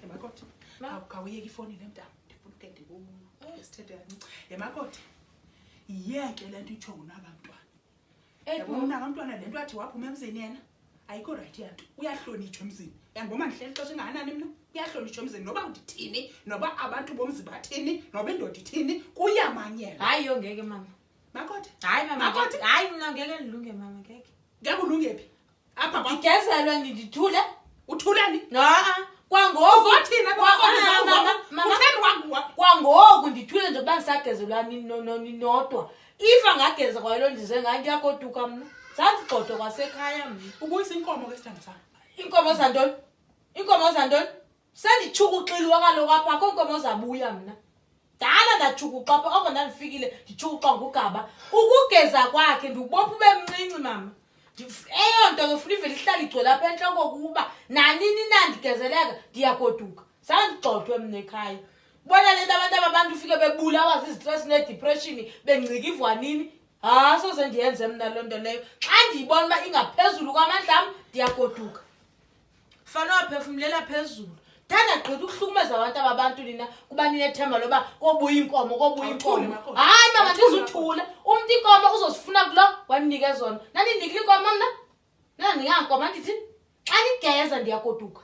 Emakoti, khawuyeke ifoni le mntana, ndifuna uke ndikusithethe kancinci. Emakoti, yiyeke le nto itsho ngunaka mntwana. Yabona unaka mntwana, le nto athi waphuma emzini yena ayikho rayithi yanto. Uyahlonitshwa emzini. Yangiboma ndihleli ixesha engakanani mna. Uyahlonitshwa emzini, noba ndithini, noba abantu bomzi bathini, noba indoda ithini, kuyamanyelwa. Hayi, yho, ngeke mama. Makoti. Hayi mama. Makoti. Hayi, mna ngeke ndilunge mama, ngeke. Ngeke ulunge phi apha kwam? Ndigezelwe, ndithule. Uthuleni? Naa, kwangoku. Uzothini apha? Ah, mama, mama. Utheni wanguwa? Kwangoku ndithule nje kuba ndisagezelwa ninodwa. If angageza kwayilo ndize ngayo, ndiyagoduka mna. Zandigxothwe kwasekhaya mna. Ubuyisa inkomo ke, sithando sam. Iinkomo zantoni? Iinkomo zantoni? Sendichukuxiliwe kaloku apha, akho nkomo zabuya mna. Dala ndachukuxa apha, oko ndandifikile ndichukuxa ngugaba. Ukugeza kwakhe ndiwubopha ube mncinci mama. Eyo nto ke funa ivele ihlale igcwele apha entloko, kuba nanini na ndigezeleka ndiyagoduka. Zandigxothwe mna ekhaya. Bona le nto abantu ababantu ufike bebulawa zizistress nedepression, bengcikivwa nini. Hayi, soze ndiyenze mna loo nto leyo. Xa ndiyibona uba ingaphezulu kwamandla am, ndiyagoduka. Fanele waphefumlela phezulu. Thanda gqitha ukuhlukumeza abantu ababantu nina, kuba ninethemba loba kobuya inkomo, kobuya Awuthule, inkomo. makoti. Hayi mama. Awuthule. Ndizuthule. Umntu inkomo uzozifuna kulo wandinike zona. Nandindikile inkomo mna, nandingankomo. Andithi xa ndigeza ndiyagoduka.